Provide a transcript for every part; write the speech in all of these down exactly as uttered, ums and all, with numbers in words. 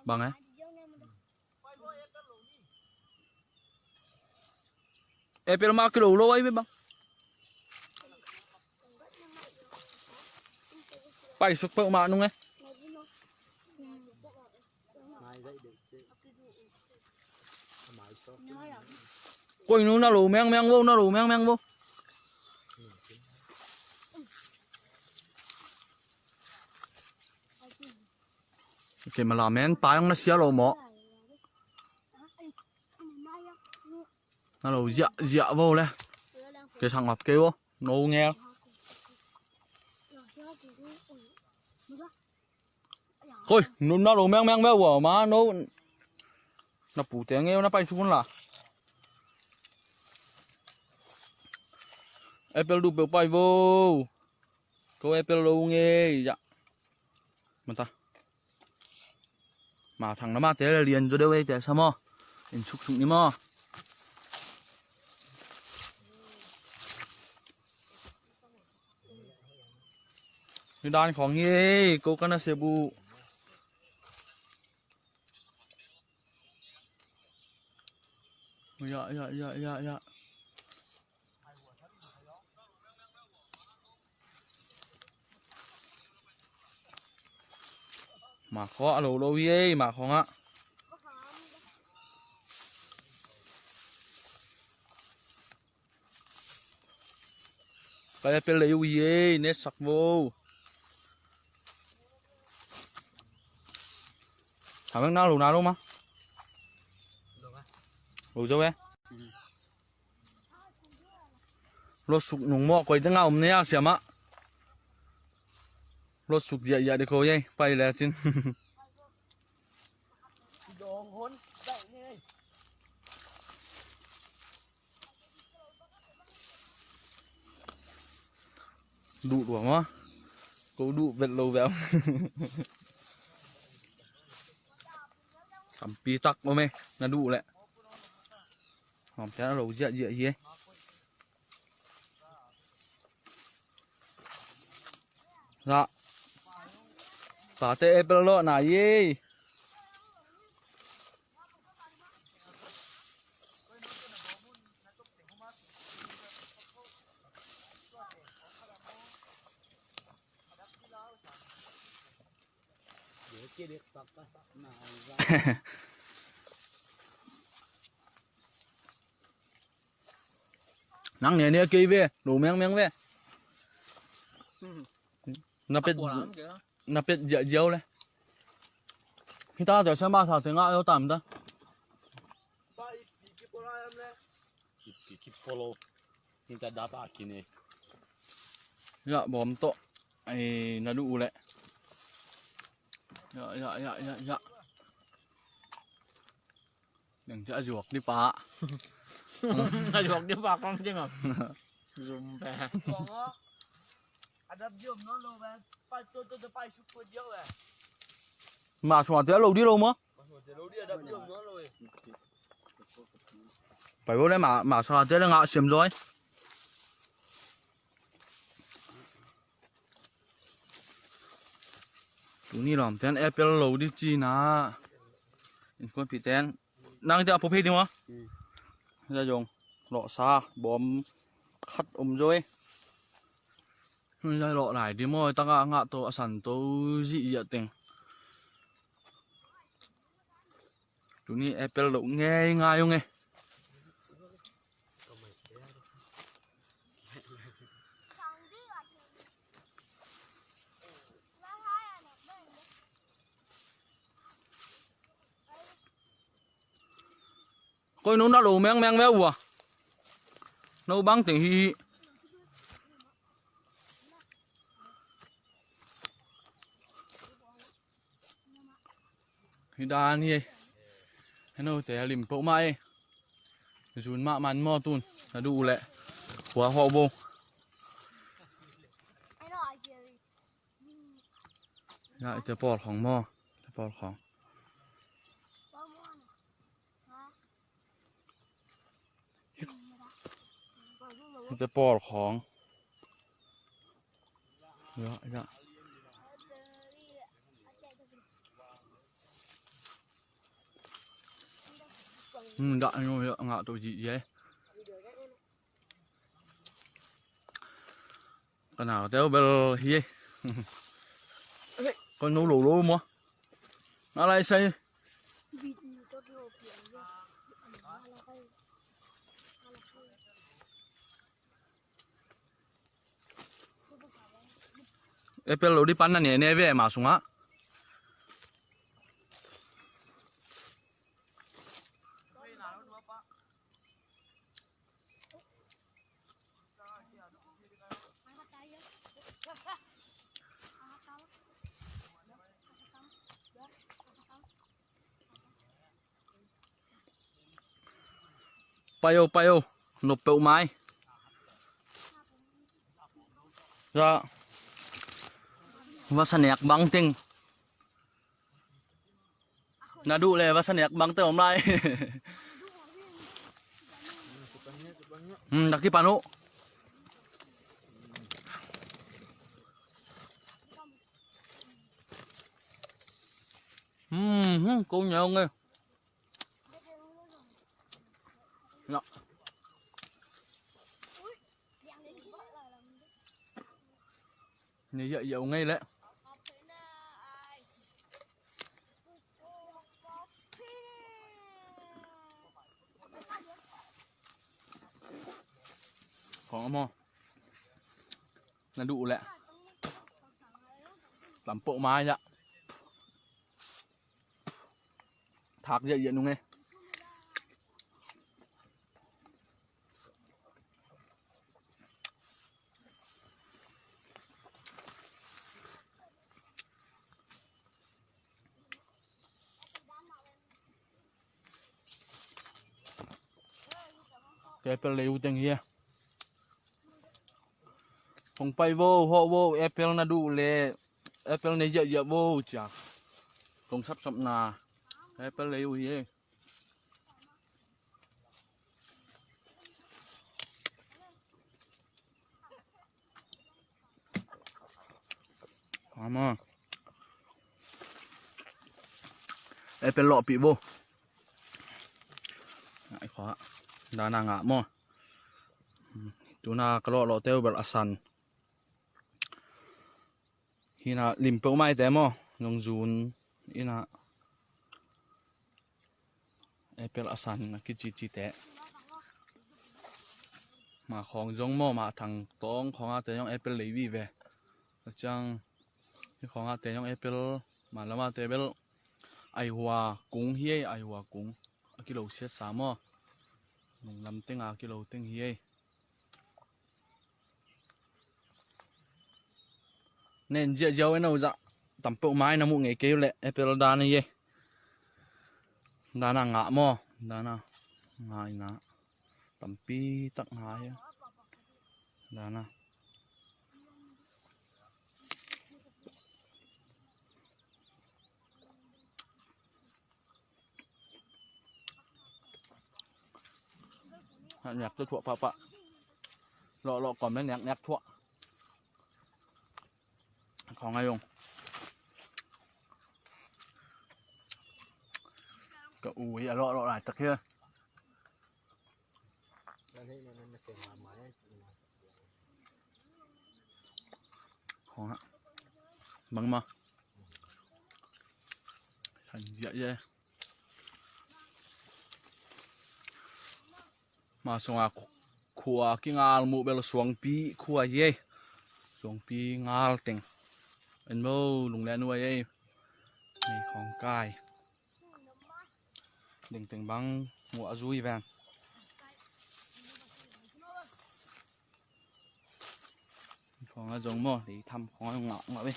Bang e. Apple mah kilo lo ai ve bang. Paisuk peuhmah nung e. Koi nu na lo mengmeng vo, na lo mengmeng vo. Kei mala men pa yong na sia lo maw. Na lo ziah ziah vo le. Kei sang ngap kei vo. No ngel. Koi, nu na lo mengmeng ve ua ma no. Na pute ngeu na pai sukun la. Apple duh peuh pai vo. Ko apple lo ngei ya. Mata. Ma thang na ma te le lian zo deuh ei te sa maw. In suksuk ni maw. Ni dan khawng hi ei, ko ka na se bu. Ya, ya, ya, ya, ya. Ma khawng a lo lo hi ei, ma khawng ah. Ka apple lei uh hi ei, netsak vo. Thang na lo na lo ma. Lo zo e. Lo suk nung maw, koi dang a om ne a siam ah. Lo suk ziah ziah de ko ei, pai le cin. Duh lua maw. Ko duh vet lo ve. Tampi tak om e, na duh leh. Hawm te na lo ziah ziah hi e. Za. Pate apple lo na hi ei. Nang ne ne kei ve, lo meng meng ve. Na pet, na pet ziah ziau le. Hita te sa ma sa te ngah lo tam ta. Ki, ki, ki polo. Hita da pa kine. Ya bawm tawh. Ai, na duh uh leh. Ya, ya, ya, ya, ya. Deng cia zuak ni pa. A zuak ni pa kong ding a. Zum pe. Adap diom no lo ve. Pai to to to pai suk ko diau ve. Ma sua te lo di lo mo. Pai bo le ma, ma sa te le ngah siam zaw. Tuni lawm ten apple lo di ci na. Innkuanpih ten nang te a pop hei ding maw? Za zong lawhsa bawm khat om zaw e. Za lawh lai di maw, taka ngah to a san to zih ziah teng. Tuni apple lo ngei ngai ung e. Koi no na lo meng meng ve ua. No bang teng hi hi. Hi dan hi ei. Heno te lim peuh mah ei. Zun mah man maw tun. Na duh uh leh. Hua hawh bo. Ya, ite pawl khawng maw. Ite pawl khawng. Ite pawl khawng. Ya, ya. Hmm, dah ni, ngah to ji ye. Ka nau teu bel hi. Ko no lo lo mo. Na lai sai. Apple lo di pan na ne ne ve ma sungah. Pai o, pai o. Nop peuh mai. Za. Vasa nek bang teng. Na duh le vasa nek bang teng om lai. Hmm, na kipan uh. Hmm, hmm, ko nyaw nge. Nyaw. Nyaw, nyaw, nyaw nge leh. Khong a maw. Na duh uh leh. Tam peuh mai ah. Thak ziahziah nung e. Ka apple lei uh teng hi e. Hong pai vo, hawh vo, apple na duh le apple nei ziahziah vo cia. Kong sapsapna ka apple lei uh hi e. Ama. Apple lawhpih vo. Ngai khua. Dana ngah maw. Tuna ka lawhlawh teu bel a san. Hina lim peuh maite maw. Zong zun ina. Apple a san a kicicite. Ma khawng zong maw, ma thang tawng khawngate zong apple lei vive. A ciang hi khawngate zong apple ma lamate bel aihua kung hi ei, aihua kung. A kilo siatsa maw. Nung lam tenga kilo teng hi ei. Nen ziahziah uh e no zah. Tam peuh mai na muh ngei kei uh leh apple dana hi e. Dana ngah maw. Dana ngah ina. Tampi tak ngah hi e. Dana. Nek tua thuah pahpah. Lawhlawh kawm le nek nek thuah. Khawng a zong ka u hi a lawhlawh laitak hi. Khawng a bang ma. San ziah ziah. Ma sunga khua kingal muh bel suangpi khua hi ei. Suangpi ngal teng. En mo lunglen uh a hi ei. Mei khawng kai. Dengteng bang muh a zui veng. Khawng a zong maw, lei tham khawng a ngah ngah ve.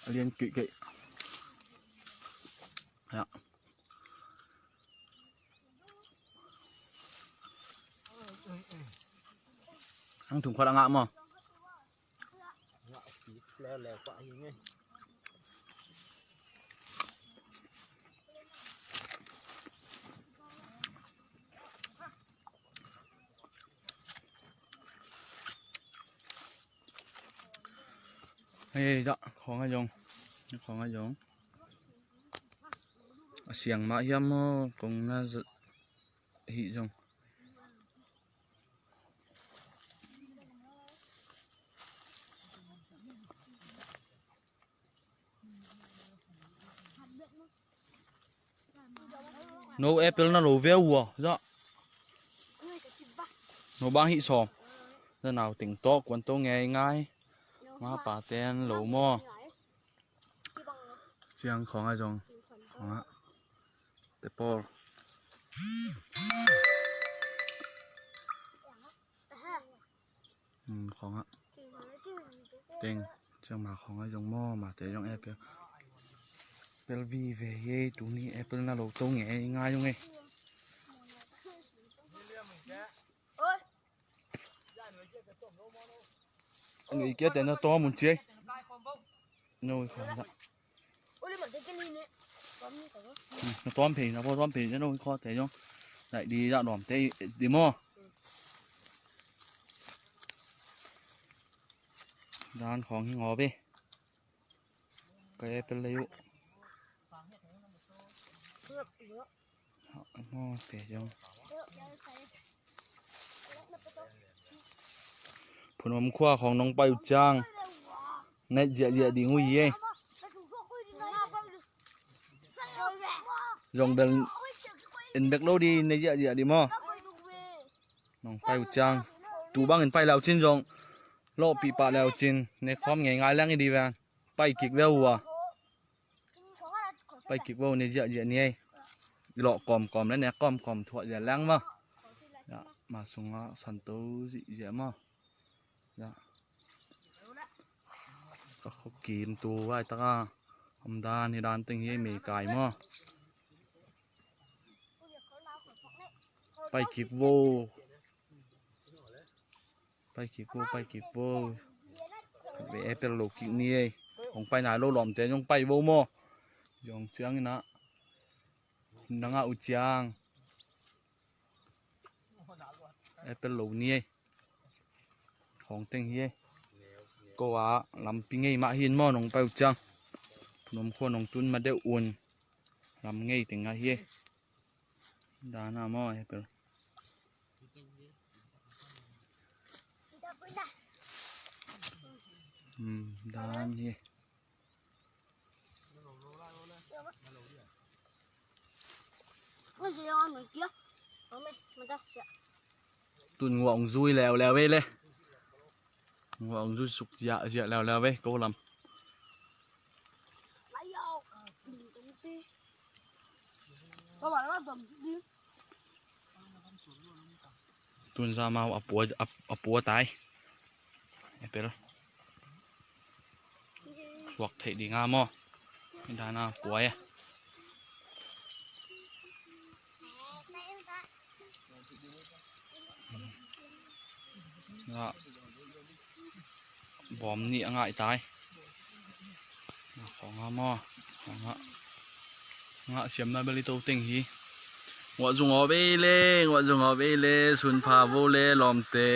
A lian kei kei. Ya. Hang thum khat a ngah maw. Hei dah khawng a zong, khawng a zong a siang mah hiam maw, kong na zat hi zong. No apple na lo ve uh a, za. No bang hi sawm. Za nau ting tawh kuan to ngei ngai. Ma pa ten lo maw. Ciang khawng a zong. Khawng a. Te pawl. Hmm, khawng a. Teng, ciang ma khawng a zong maw, ma te zong apple. Apple vive hi, tuni apple na lo to ngei ngai zong ei. Nui kia te na to mun ciai. Nui khawng a. Na tuam phei, na pua tuam phei, na nui kho te zong. Nai di za nuam te di maw. Dan khawng hi ngawp hi. Ka apple lei uh. Maw te zong. Phunom khua khawng nong pai uh ciang. Nai ziahziah ding uh hi ei. Zong bel en bek lo di, nai ziahziah di maw. Nong pai uh ciang. Tu bangin pai lau cin zong. Lawhpih pah lau cin. Ne khawm ngei ngai leng i di ven. Pai kik ve uh a. Pai kik vo, ne ziahziah ni ei. Lawh kawmkawm le nek kawmkawm thuah ziah leng maw. Ya, ma sungah santo zihziah maw. Ya. Ka khuakim tu vaitaka om dan hi dan teng hi ei, meikai maw. Pai kik vo. Pai kik vo, pai kik vo. Ve apple lo kik ni ei. Hong pai nai lo lawmte zong pai vo maw. Zong ciangin ah na ngah uh ciang. Apple lo ni ei. Hong teng hi ei. Ko a lampi ngei mah hin maw nong pai uh ciang. Nom khua nong tun ma deuh un. Lam ngei teng ngah hi ei. Dana maw apple. Hmm, dan hi. Tun nguah ong zui leuleu ei le. Nguah ong zui suk ziahziah leuleu ei ko lam. Tun za mau a pua, a, a pua tai. Apple. Suak theih ding a maw. Dana pua e. Bawm nih a ngaih tai. Khawng a maw. Khawng a. Ngah siamna bel i to teng hi. Nguah zung aw vei le, nguah zung aw vei le, sun pha vo le, lawmte.